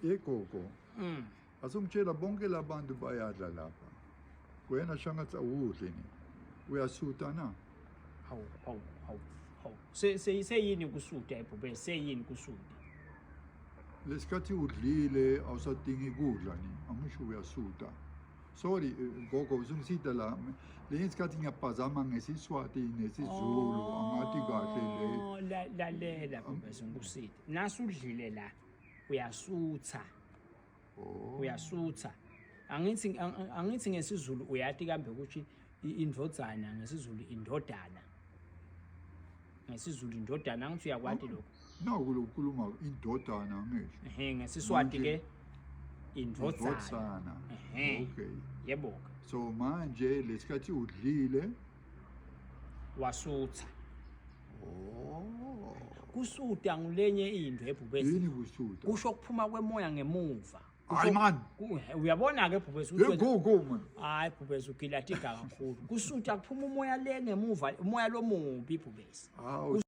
Egogo. Asungitshela bonke labantu bayadla lapha. Wena shangathi awudli ni. Uyasuta na? Hawu hawu hawu hawu. Se se seyini kusuta ebhubesi seyini kusuta. Lesikhathi udlile awusadingi kudla ni. Angisho uyasuta. Sorry eh, gogo uzungisida la. Lenye isikhathi ngiyaphazama ngesiSwati nesiZulu angathi kahle le. Oh, lalela bhubesi ngikuside. Nasudlile la uyasutha. Oh. Uyasutha. Angithi angithi ngesiZulu uyati kambe ukuthi indvodzana ngesiZulu indodana. NgesiZulu indodana angithi uyakwati lokho. Naku lokukhuluma indodana ngisho. Ehhe ngesiSwati ke indvodzana. Indvodzana. Ehhe. Okay. Yebo. So manje lesikhathi udlile Wasutha. Oh. Kusuta ngulenye into ebhubesi. Yini kusuta? Kusho kuphuma kwemoya ngemuva. Hayi man. Uyabona ke bhubesi ukuthi go go man. Hayi bhubesi ugila tiga kakhulu. Kusuta kuphuma umoya le ngemuva, umoya lomubi bhubesi. Hawu.